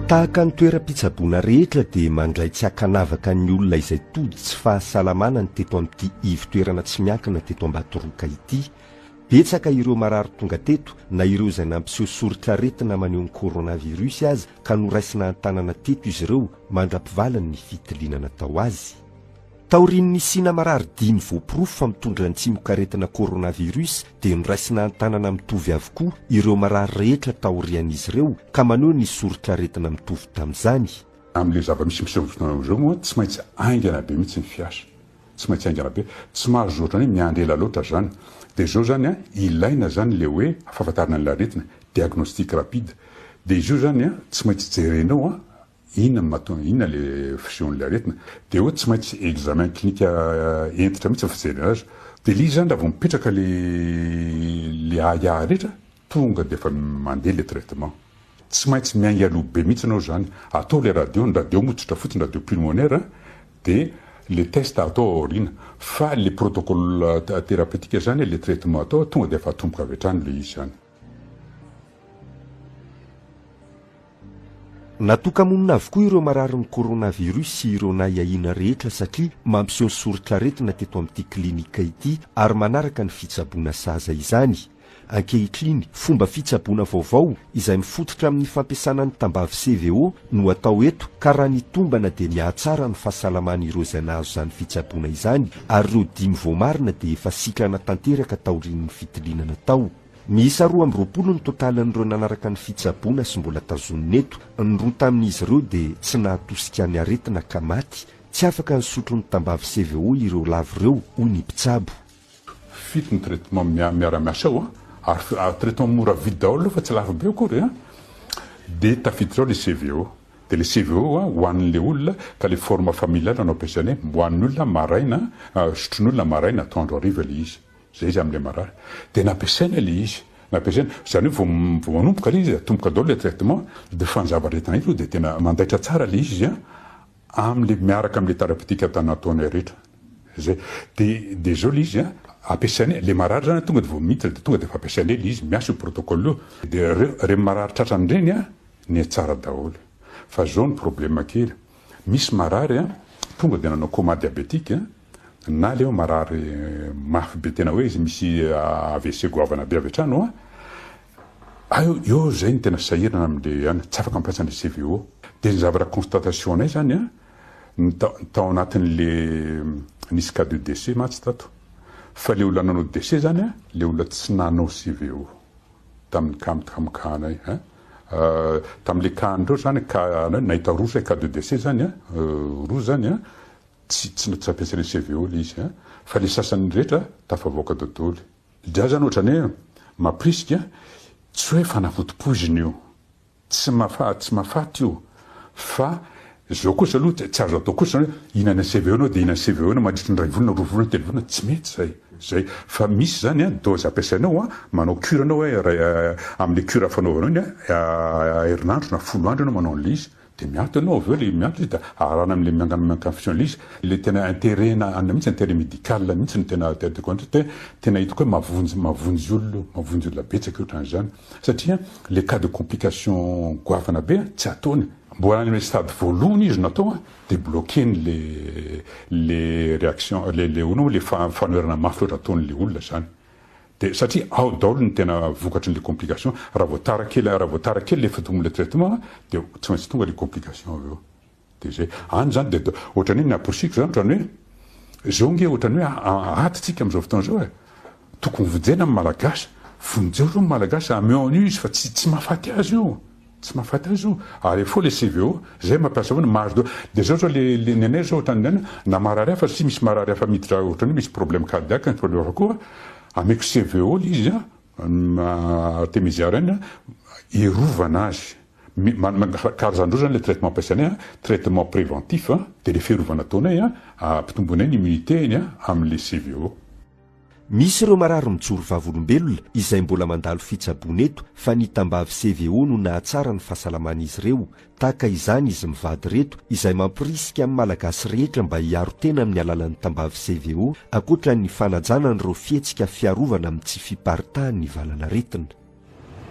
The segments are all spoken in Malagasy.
Tahaka ny toeram-pitsaboana rehetra dia mandray tsy ankanavaka ny olona izay tody tsy fahasalamana ny teto amin'ity ivo-toerana tsy miankina teto Ambatoroka ity. Betsaka ireo marary tonga teto na ireo izay nampiseho soritr'aretina maneho ny coronavirus aza ka noraisina an-tanana teto izy ireo mandra-pivaliny ny fitiliana natao azy. Taorian'ny nisiana marary dimy voaporofo fa mitondra ny tsimokaretina coronavirus dia noraisina an-tanana mitovy avokoa ireo marary rehetra taorian'izy ireo ka maneho ny soritr'aretina mitovy tamin'izany. Amin'ilay zava-misy miseho amin'izao fotoana izao moa tsy maintsy haingana be mihitsy ny fiasa. Tsy maintsy haingana be. Tsy mahazo ohatran'ny hoe miandry ela loatra izany. Dia izao izany an, ilaina izany ilay hoe fahafantarana an'ilay aretina, diagnostic rapide. Dia izy io izany an, tsy maintsy jerenao an, inona no mahatonga, inona ilay fisehon'ilay aretina. Dia hoe tsy maintsy examen clinique hentitra mihitsy ny fijerena azy. Dia ilay izy izany raha vao mipetraka ilay ilay ahiahy rehetra, tonga dia efa mandeha ilay traitement. Tsy maintsy miainga aloha be mihitsy ianao izany. Atao ilay radio, ny radio moa tsotra fotsiny, radio pulmonaire an, dia ilay test atao ao aoriana. Fa ilay protocole thérapeutique izany, ilay traitement atao, tonga dia efa atomboka avy hatrany ilay izy izany. Natoka-monina avokoa ireo mararin'ny coronavirus sy ireo nahiahiana rehetra satria mampiseho ny soritr'aretina teto amin'ity clinique ity ary manaraka ny fitsaboana sahaza izany. Ankehitriny, fomba fitsaboana vaovao izay mifototra amin'ny fampiasana ny tambavy CVO no atao eto ka raha ny tombana dia mihatsara ny fahasalaman'ireo izay nahazo izany fitsaboana izany ary ireo dimy voamarina dia efa sitrana tanteraka taorian'ny fitiliana natao. Miisa 22 ny totalin'ireo nanaraka ny fitsaboana sy mbola tazonina eto. Ny roa tamin'izy ireo dia tsy nahatosika ny aretina ka maty. Tsy afaka nisotro ny tambavy CVO ireo lavo ireo, hoy ny mpitsabo. Fito ny traitement miara-miasa ao an, ary traitement mora vidy daholo ireo fa tsy lafo be akory an, dia tafiditra ao ilay CVO. Dia ilay CVO an, ho an'ilay olona, ka ilay forme familiale no ampiasainay, ho an'ny olona maraina, sotroin'olona maraina, atoandro hariva ilay izy. Zay izy amin'ilay marary. Dia nampiasaina ilay izy. Nampiasaina. Izany hoe vao vao manomboka ilay izy, atomboka daholo ilay traitement, dia fa ny zavatra hitanay aloha dia tena mandaitra tsara ilay izy an, amin'ilay miaraka amin'ilay thérapeutique nataonay rehetra. Zay. Dia dia izao ilay izy an, ampiasainay, ilay marary izany tonga dia vao miditra dia tonga dia efa ampiasainay ilay izy, miasa io protocole io. Dia ireo ireny marary tratran'ireny an, nihatsara daholo. Fa izao ny problème kely, misy marary an, tonga dia nanao coma diabétique an, Na le hoe marary mafy be tena hoe izy misy AVC goavana be avy hatrany hoa, eo eo zay no tena sahirana amle an, tsy afaka mampiasa anle CVO. De ny zavatra constatation nay zany an, ny tao anatin'le nisy cas de décès mantsy tato, fa le olona nanao décès zany an, le olona tsy nanao CVO tamin'ny cas tamin'ny cas anay an, tamin'le cas an'ireo zany cas anay nahita roa zay cas de décès zany an, roa zany an, Tsy tsy tsy ampiasaina CVO le izy an! Fa le sasany rehetra tafavoaka dodolo. Za zany ohatrany hoe mampirisika, tsy hoe fanafody poizina io, tsy mafa tsy mahafaty io, fa zao kosa aloha tsy azo atao kosa zany hoe hihinana CVO enao de hihinana CVO enao mandritry ny iray volana, roa volana, telo volana, tsy mety zay, zay, fa misy zany an dose ampiasainao an, manao cure enao hoe iray amle cure fanaovanao iny an herinandro na folo andro enao manao anle izy, Dia miato ianao avy eo le miato izy dia arahana amle miangana miankanfision le izy, le tena interet na anona mihitsy interet medical mihitsy no tena tiako an'io te tena hitako hoe mahavonjy mahavonjy olona io, mahavonjy olona betsaka io ohatran'izany satria le cas de complication goavana be tsy ataony, mbola any amle stade voalohany izy no atao dia bloquer-ny le le réaction le le hono le fanoherana mafy loatra ataon'le olona zany. Dia satria ao daholo ny tena vokatry ny le complication, raha vao tara kely raha vao tara kely le fitomboan'ilay traitement dia tsy maintsy tonga le complication avy eo. Dia zay. Any zany dia ohatran'ny hoe ny amporisihiko zany ohatran'ny hoe zao nge ohatran'ny hoe ady tsika amin'izao fotoana izao e. Tokony vonjena ny Malagasy. Vonjeo aloha ny Malagasy, ameo an'io izy fa tsy tsy mahafaty azy io. Tsy mahafaty azy io. Ary il faut le CVO, zay mampiasa foana, mahazo daholo. Dia zao zao le le ny anay zao ohatran'ny any, na marary hafa satria misy marary hafa miditra ohatran'ny hoe misy problème cardiaque, misy problème hafa koa, ameko CVO le izy an, artemisia reny an, hiarovana azy. Mi- ma- ma- karazan-droa zany le traitement ampiasainay an, traitement préventif an, dia le fiarovana ataonay an, ampitomboinay ny immunité-ny an amin'le CVO. Misy ireo marary mijoro vavolombelona izay mbola mandalo fitsaboana eto fa ny tambavy CVO no nahatsara ny fahasalaman'izy ireo. Tahaka izany izy mivady ireto izay mampirisika ny Malagasy rehetra mba hiaro tena amin'ny alalan'ny tambavy CVO ankoatra ny fanajana an'ireo fihetsika fiarovana amin'ny tsy fiparitahan'ny valanaretina.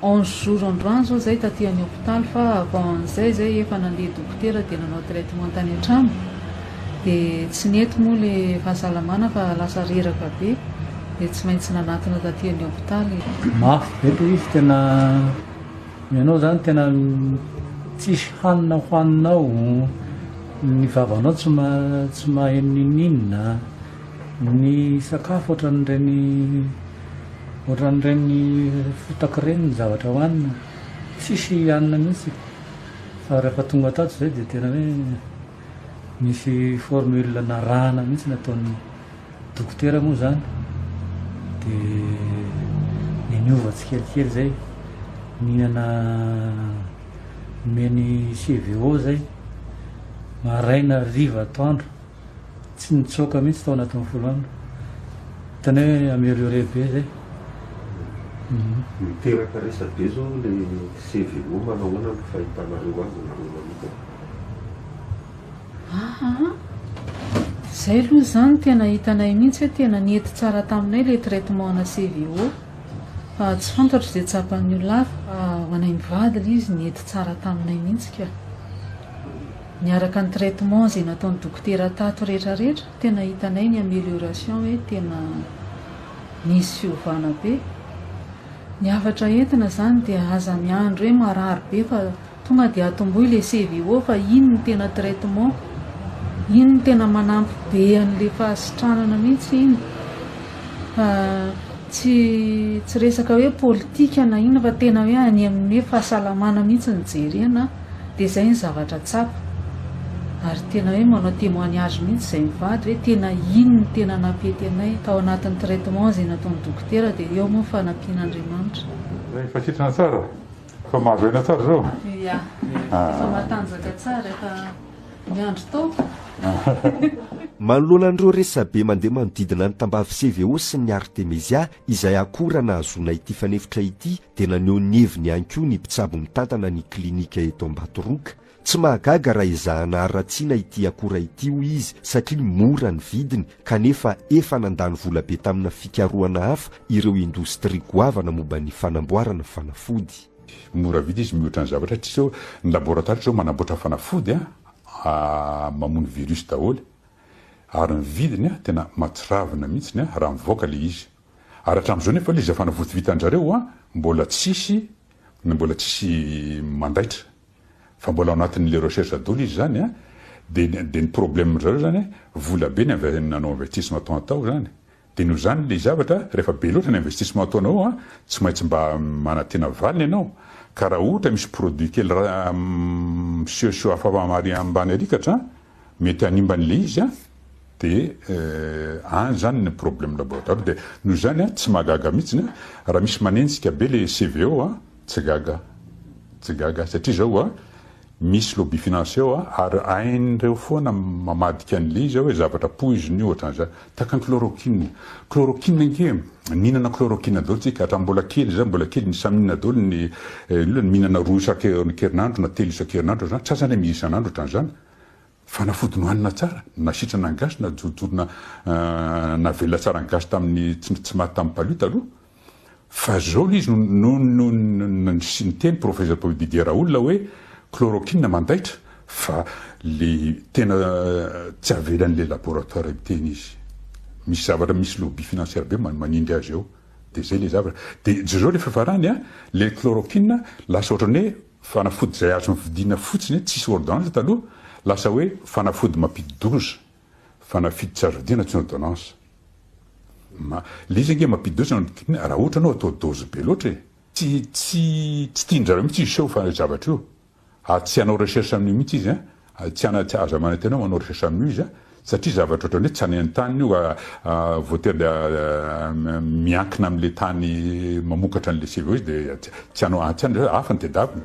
11 jours androany zao zay taty any hopitaly fa avant an'izay zay efa nandeha dokotera dia nanao traitement tany an-trano dia tsy nety moa le fahasalamana fa lasa reraka be dia tsy maintsy nanatona taty any hopitaly. Mafy be le izy tena ianao zany tena tsisy hanina hohaninao, ny vavanao tsy tsy maheno ninoninona, ny sakafo ohatran'ireny Ohatran'ireny fotaka ireny ny zavatra hohanina, tsisy hanina mihitsy fa rehefa tonga tato izay dia tena hoe nisy formule narahana mihitsy nataon'ny dokotera moa izany dia niova tsikelikely izay, nihinana nomeny CVO izay maraina hariva atoandro. Tsy nitsoaka mihitsy tao anatin'ny 10 andro. Tena hoe amélioré be zay. Miteraka resa-be zao le CVO, manao ahoana ny fahitanareo azy nareo manokana? Aa! Zay aloha izany tena hitanay mihitsy hoe tena nety tsara taminay le traitement ana CVO fa tsy fantatro izay tsapan'ny olona hafa fa ho anay mivady le izy nety tsara taminay mihitsy ka. Niaraka ny traitement izay nataon'ny dokotera tato rehetra rehetra, tena hitanay ny amélioration hoe tena nisy fiovana be. Ny hafatra entina izany dia aza miandry hoe marary be fa tonga dia atombohy ilay CVO fa iny no tena traitement, iny no tena manampy be an'ilay fahasitranana mihitsy iny. Fa tsy tsy resaka hoe politika na inona fa tena hoe any amin'ny hoe fahasalamana mihitsy no jerena dia izay ny zavatra tsapa. Ary tena hoe manao témoignage mihitsy izay mivady hoe tena iny no tena nampety anay tao anatin'ny traitement izay nataon'ny dokotera dia eo moa ny fanampian'Andriamanitra. Efa sitrana tsara? Efa mahazo aina tsara izao? Ia, efa matanjaka tsara, efa miandry taoko. Manoloana an'ireo resabe mandeha manodidina ny tambavy CVO sy ny Artemisia izay akora nahazoana ity fanefitra ity dia naneho ny heviny ihany koa ny mpitsabo mitantana ny klinika eto Ambatoroka. Tsy mahagaga raha ezahana haratsiana ity akora ity hoy izy satria mora ny vidiny kanefa efa nandany volabe tamina fikarohana hafa ireo indostria goavana momba ny fanamboarana fanafody. Mora vidy izy mihoatra ny zavatra satria zao ny laboratoara zao manamboatra fanafody a mamono virus daholo ary ny vidiny a tena matsiravina mihitsiny a raha mivoaka le izy ary hatramin'izao nefa le izy fanafody vitan-drareo a mbola tsisy mbola tsisy mandaitra fa mbola ao anatin'le recherche daholo izy zany a de de ny problème zareo zany vola be ny nanao investissement tao atao zany Dia noho izany ilay zavatra, rehefa be loatra ny investissement ataonao an, tsy maintsy mba manantena valiny ianao, ka raha ohatra misy produit kely misehoseho hafa ambany arikatra an, mety hanimba an'ilay izy an, dia any izany ny problème laboratoire, dia noho izany an, tsy mahagaga mihitsy an, raha misy manenjika be ilay CVO an, tsy gaga, tsy gaga, satria izao an, Misy lobby financier ao ary hain'ireo foana mamadika an'ilay izy hoe zavatra poizina io ohatran'izany. Tahaka ny chloroquine. Chloroquine ange, nihinana chloroquine daholo tsika hatramin'ny mbola kely izay, mbola kely samy nihinana daholo ny olona, mihinana roa isan-kerinandro na telo isan-kerinandro ohatran'izany, tsy asa anie isan'andro ohatran'izany. Fanafody nohanina tsara, nasitrana ny gasy, najorojorona navelona tsara ny gasy tamin'ny tsy maty tamin'ny palu taloha. Fa zao le izy no no niteny professeur Paul Didier Raoul hoe chloroquine mandaitra fa le tena tsy avelan'le laboratoire miteny izy. Misy zavatra misy lobby financière be manindry azy eo. De zay le zavatra. De jereo le fiafarany a, le chloroquine lasa ohatran'ny hoe fanafody zay azo vidiana fotsiny tsisy ordonnance taloha, lasa hoe fanafody mampidi-doza. Fanafidy tsy azo vidiana tsy ordonnance. Ma, le izy ange mampidi-doza no raha ohatra anao atao dose be loatra e. Tsy tsy tsy tian-dry zareo mihitsy hiseho fa zavatra io. Ary tsy hanao recherche amin'io mihitsy izy an. Tsy hana tsy aza manantena hoe manao recherche amin'io izy an. Satria zavatra ohatran'ny hoe tsy any an-taniny io voatery miankina amin'ilay tany mamokatra an'ilay CV izy dia tsy hanao tsy any hafa ny tedavina.